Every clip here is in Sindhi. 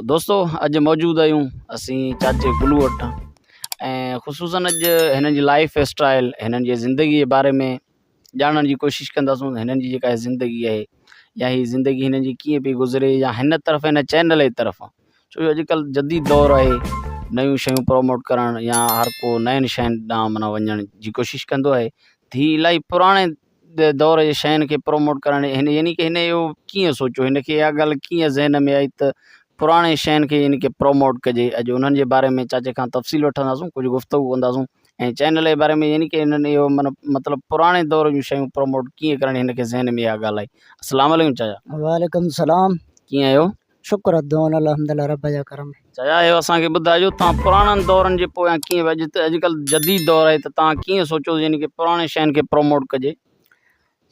دوستو اڄ موجود آهيون اسين چاچي گلو وٽ ۽ خصوصن اڄ هنن جي لائف اسٽائل هنن جي زندگي جي باري ۾ ڄاڻڻ جي ڪوشش ڪنداسون هنن جي جيڪا زندگي آهي يا هي زندگي هنن جي ڪيئن پئي گذري يا هن طرف هن چينل جي طرف ڇو جو اڄڪلهه جديد دور آهي نيون شيون پروموٽ ڪرڻ يا هر ڪو نين شين ڏانهن معنيٰ وڃڻ جي ڪوشش ڪندو آهي ته هي الاهي پراڻي دور جي شين کي پروموٽ ڪرڻ هن يعني ڪه هن اهو ڪيئن سوچيو هن کي اها ڳالهه ڪيئن ذهن ۾ آئي ته پراڻي شين کي يعني ڪه پروموٽ ڪجي اڄ انهن جي باري ۾ چاچي کان تفصيل وٺنداسون ڪجهه گفتگو ڪنداسون ۽ چينل جي باري ۾ يعني ڪه هنن اهو معنيٰ مطلب پراڻي دور جون شيون پروموٽ ڪيئن ڪرڻ هن کي ذهن ۾ اها ڳالهه آئي السلام عليڪم چاچا. وعليڪم السلام. ڪيئن آهيو؟ شڪر ادون الحمدلله رب جا ڪرم. چيا اهو اسان کي ٻڌائجو توهان پراڻن دورن جي پويان ڪيئن ويا اڄ ته اڄڪلهه جديد دور آهي ته توهان ڪيئن سوچيو يعني ڪي پراڻين شين کي پروموٽ ڪجي.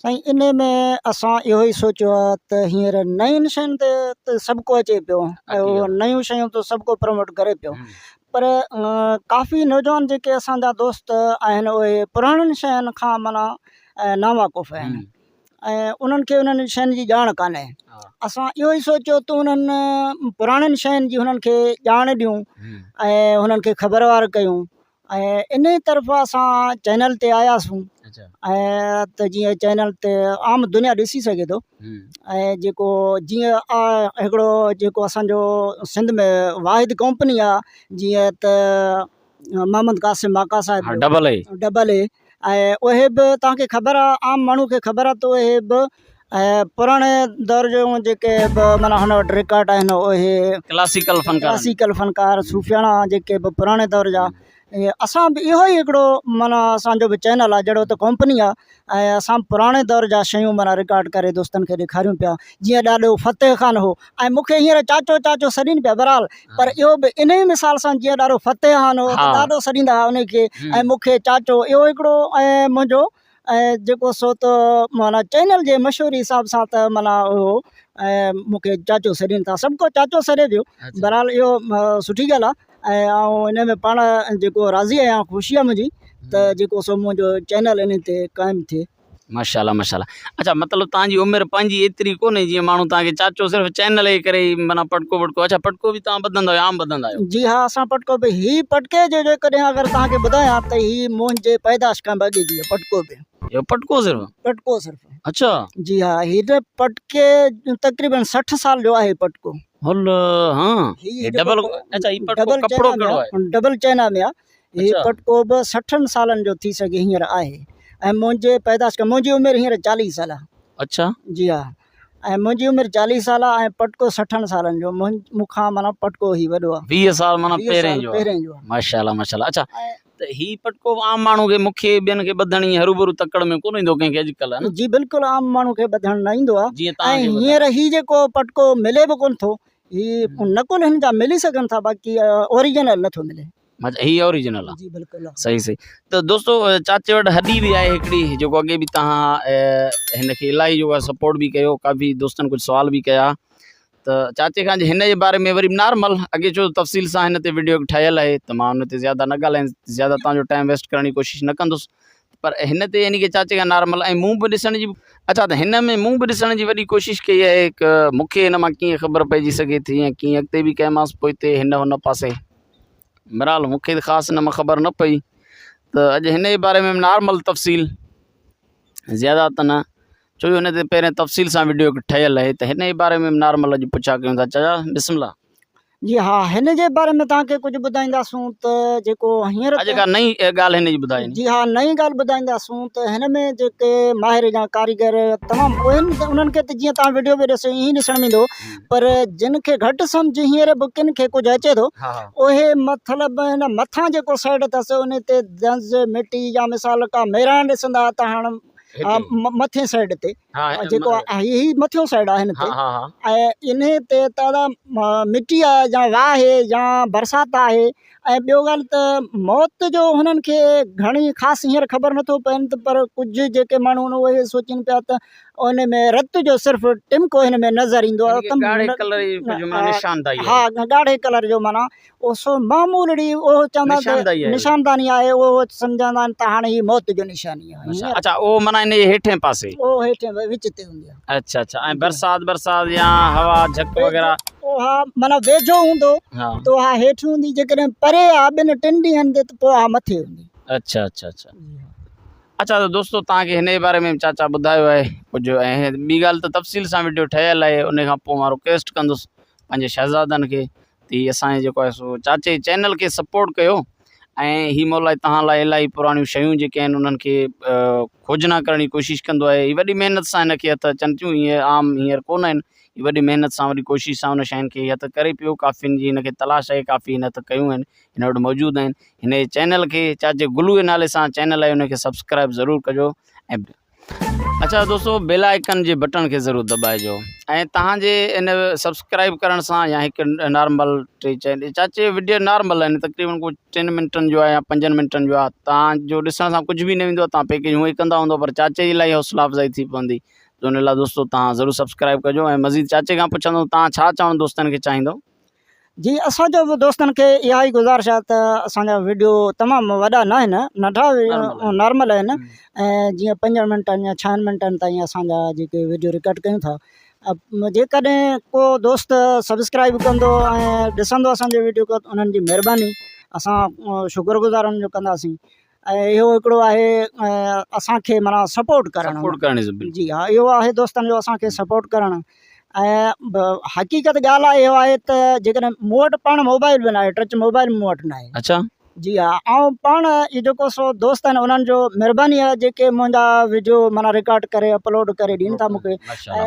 سائين انهي ۾ اسان اهو ئي سوچيو آهي ته هينئر نين شين تي ته سڀ ڪو اچي پيو ۽ نيون شيون ته سڀ ڪو پروموٽ ڪري پيو پر ڪافي نوجوان جيڪي اسان جا دوست آهن اهي پراڻين شين کان معنيٰ ناواقف آهن. ۽ انهن کي انهن شين جي ڄاڻ ڪانهي اسان اهو ئي سوچيو ته انهن پراڻين شين جي هنن کي ڄاڻ ڏيون ۽ هنن کي خبر وار ڪيون ۽ ان طرف اسان چينل تي آياسون ۽ ته جيئن چينل تي عام دنيا ڏسي سگهي ٿو ۽ جيڪو جيئن هڪڙو جيڪو اسانجو سنڌ ۾ واحد ڪمپني آهي جيئن ته محمد قاسم ماڪا صاحب جو ڊبل اي ڊبل اي ۽ اهي به توهان کي خبر آهي عام ماڻهو کي خبر آهي ته اهي به ۽ پراڻي دور جون جيڪي به معنيٰ هن وٽ رڪارڊ آهن اهي ڪلاسيڪل فنڪار ڪلاسيڪل فنڪار صوفياڻا جيڪي به پراڻي دور جا اسان به اهو ئي هڪڙو معنيٰ اسانجو به چينل آهي جهڙو ته ڪمپني آهي ۽ اسان پراڻي دور جا شيون معنيٰ رڪارڊ ڪري دوستن کي ڏيکاريون پيا جيئن ڏاڏو فتح خان هو ۽ مون کي هينئر چاچو چاچو سڏين پيا بهرحال پر اهو به انهي مثال سان جيئن ڏاڏو فتح خان هو ته ڏاڏو سڏيندا هئا انهي کي ۽ مون کي چاچو اهو هڪڙو ۽ منهنجو ۽ جيڪو سو ته معنيٰ چينل جي مشهوري حساب سان ته معنيٰ اهو ۽ مون کي چاچو سڏين ٿا سڀ ڪو چاچو سڏي پيو بهرحال اهو سٺي ڳالهه آهي ۽ آئون ان ۾ پاڻ جيڪو راضي آهيان خوشي آهي منهنجي ته جيڪو سو منهنجو چينل ان تي قائم ٿئي. ماشاءالله ماشاءالله اڇا مطلب توهان جي عمر پنهنجي ايتري ڪونهي جيئن ماڻهو توهان کي چاچو صرف چينل جي ڪري ئي معنيٰ پٽڪو وٽڪو اڇا پٽڪو به توهان ٻڌندا آهيو عام ٻڌندا آهيو. جي ها اسان پٽڪو به هي پٽڪي جو جيڪڏهن اگر توهان کي ٻڌايان ته هي منهنجي پيدائش کان به اڳي جي آهي پٽڪو به. اهو پٽڪو صرف. پٽڪو صرف. اڇا. جي ها هي ته پٽڪي تقريبن 60 سال جو آهي پٽڪو. هل ها هي ڊبل اچا هي پٽڪو ڪپڙو ڪهڙو آهي؟ ڊبل چائنا ۾ آهي هي پٽڪو به سٺن سالن جو ٿي سگهي هينئر آهي ۽ منهنجي پيدائش کان منهنجي عمر هينئر چاليهه سال آهي. اچا. جي ها ۽ منهنجي عمر چاليهه سال آهي ۽ پٽڪو سٺن سالن جو مون کان معنيٰ پٽڪو هي وڏو آهي. ويهه سال معنيٰ پهرين جو آهي. ماشاءالله ماشاءالله اچا ته هي پٽڪو به عام ماڻهو کي مون کي ٻين کي ٻڌڻ ائين هروڀرو تڪڙ ۾ ڪونه ايندو ڪنهن کي اڄڪلهه نه. جي بلڪل عام ماڻهو کي ٻڌڻ نه ايندو آهي جيئن توهان کي ۽ هينئر هي جيڪو پٽڪو ملي به ڪونه ٿو هي نقل هن جا ملي سگهن ٿا باقي اوريجنل نه ٿو ملي. مطلب هي اوريجنل آهي. جي بلڪل. صحيح صحيح ته دوستو چاچي وٽ هڏي به آهي هڪڙي جيڪو اڳي به توهان هن کي الاهي جيڪو آهي سپورٽ به ڪيو ڪافي دوستن ڪجهه سوال به ڪيا ته چاچي کان هن جي باري ۾ وري نارمل اڳي ڇو تفصيل سان هن تي وڊيو ٺهيل آهي ته مان ان تي زياده نه ڳالهائين زياده توهان جو ٽائيم ويسٽ ڪرڻ جي ڪوشش نه ڪندس پر هن تي يعني ڪي چاچي کان نارمل ۽ مون به ڏسڻ جي اڇا ته هن ۾ مون به ڏسڻ جي وڏي ڪوشش ڪئي آهي ته مون کي هن مان ڪيئن خبر پئجي سگهي ٿي ۽ ڪيئن اڳتي به ڪيمانس پوئتي هن هن پاسي بهرحال مون کي خاص هن مان خبر نه پئي ته اڄ هن جي باري ۾ نارمل تفصيل زياده ته نه ڇو جو هن تي پهرين تفصيل سان وڊيو هڪ ٺهيل آهي ته هن جي باري ۾ نارمل اڄ پڇا ڪيون ٿا چچا بسم الله. جي ها هن جي باري ۾ توهان کي ڪجهه ٻڌائينداسون ته جيڪو هينئر اڄ ڪا نئين ڳالهه هن جي ٻڌائي جي ها نئين ڳالهه ٻڌائينداسون ته هن ۾ جيڪي ماهر يا ڪاريگر تمام اهن انهن کي ته جيئن توهان وڊيو ۾ ڏسو ائين ئي ڏسڻ ۾ ايندو پر جن کي گهٽ سمجهه هينئر به ڪن کي ڪجهه اچي ٿو اهي مطلب هن مٿان جيڪو سائيڊ اٿس ان تي دنز مٽي يا مثال ڪا ميراڻ ڏسندا ته هاڻ مٿين سائيڊ تي جيڪو هي مٿيون سائيڊ آهي هن تي ۽ انهي تي ته مٽي آهي يا واهه آهي يا برسات آهي ۽ ٻيو ڳالهه ته موت جو هنن کي گهڻي خاص هينئر خبر نٿو پئن ته پر ڪجهه جيڪي ماڻهو آهن اهي سوچين پيا ته ان ۾ رت جو صرف ٽمڪو هن ۾ نظر ايندو آهي ها ڳاڙهي ڪلر جو معنيٰ اهو سو معمولڙي اهو چوندا آهن ته نشانداني آهي اهو سمجهندا آهن ته هاڻي هي موت جو نشاني آهي. اڇا اهو معنيٰ ان جي هيٺين پاسي. اهو هيٺين وچ تي هوندي آهي. اڇا اڇا ۽ برسات برسات يا هوا جهڪ وغيره اها معنيٰ ويجهو هوندو ته اها هيٺ هوندي جيڪڏهن پري آ ٻن ٽن ڏينهن تي ته پوء اها مٿي هوندي. اڇا اڇا اڇا اڇا ته دوستو توهان کي هن جي باري ۾ چاچا ٻڌايو آهي ڪجهه ۽ ٻي ڳالهه ته تفصيل سان وڊيو ٺهيل آهي ان کان پوء مان رڪويسٽ ڪندس پنهنجي شهزادن کي ته هي اسان جي جيڪو آهي سو چاچي جي چينل کي سپورٽ ڪيو ۽ هي مولائي توهان لاء الاهي پراڻيون شيون جيڪي آهن انهن کي کوجنا ڪرڻ جي ڪوشش ڪندو آهي هي وڏي محنت سان هن کي هٿ اچن ٿيون هيئن عام هينئر ڪونه آهن هي وڏي محنت سان وڏي ڪوشش سان ان شين کي هٿ ڪري پيو ڪافين جي هن کي تلاش آهي ڪافي هن هٿ ڪيون آهن هن وٽ موجود آهن هن جي چينل کي چاچي گلو جي نالي سان چينل آهي ان کي سبسڪرائب ضرور ڪجو ۽ اڇا دوستو بيل آئيڪن جي بٽڻ کي ضرور دٻائجو ۽ توهان جي ان سبسڪرائب ڪرڻ سان يا هڪ نارمل ٽي چئن چاچي وڊيو نارمل آهن تقريبن ڪو ٽن منٽن جو آهي يا پنجن منٽن جو آهي توهان جو ڏسڻ سان ڪجهه به نه ويندو توهان پيڪيج هونئن ئي ڪندا هوندو پر چاچي جي لاء حوصلا افزائي ٿي پوندي ته ان لاء دوستو توهان ضرور سبسڪرائب ڪجو ۽ مزيد چاچي کان پڇندو توهان ڇا چوڻ دوستن کي چاهيندو. جي اسان جو به دوستن کي اها ئي گذارش آهي ته اسان جا وڊيو تمام وڏا نه آهن ننڍا نارمل آهن ۽ جيئن پنجن منٽن يا ڇهن منٽن تائين اسان جا جيڪي وڊيو رڪارڊ ڪيون ٿا جيڪڏهن ڪو دوست سبسڪرائب ڪندو ۽ ڏسندو اسان جي وڊيو کي ته انهن جي مهرباني اسان شڪر گذار انهن جو ڪنداسين ۽ اهو هڪڙو آهي اسان کي معنيٰ سپورٽ ڪرڻ سپورٽ ڪرڻ جي ها اهو آهي دوستن جو اسان کي سپورٽ ڪرڻ ۽ حقيقت ڳالهه اهو آهي ته جيڪڏهن مون وٽ پاڻ موبائل به ناهي ٽچ موبائل مون وٽ ناهي اچھا جي ها آئون پاڻ اهو جيڪو سو دوست آهن انهن جو مهرباني آهي جيڪي منهنجا وڊيو معنيٰ رڪارڊ ڪري اپلوڊ ڪري ڏين ٿا مون کي ۽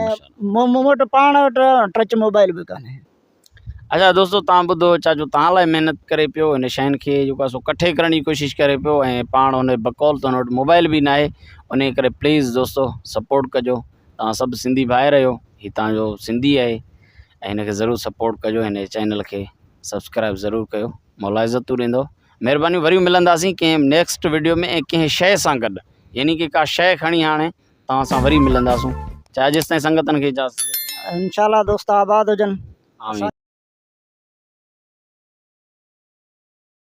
مون وٽ پاڻ وٽ ٽچ موبائل به ڪانهي. اچا دوستو توهان ٻڌو چاچو توهان لاء محنت ڪري پيو ان شين کي جيڪو آهي سو ڪٺي ڪرڻ جي ڪوشش ڪري پيو ۽ پاڻ ان بقول ته ان وٽ موبائل به ناهي ان ڪري پليز دوستو سپورٽ ڪجو توهان سڀ سنڌي ڀائر آهيو هي توهان جو سنڌي آهي ۽ هن کي ضرور سپورٽ ڪجو هن چينل کي سبسڪرائب ضرور ڪيو مولا عزتون ڏيندو مهرباني وري ملنداسين ڪنهن نيڪسٽ وڊيو ۾ ۽ ڪنهن شيء سان گڏ يعني ڪي ڪا شيء کڻي هاڻي توهان سان وري ملنداسون چاهي جيستائين سنگتن کي اجازت ڏيو. انشاء الله دوست آباد هجن. آمين.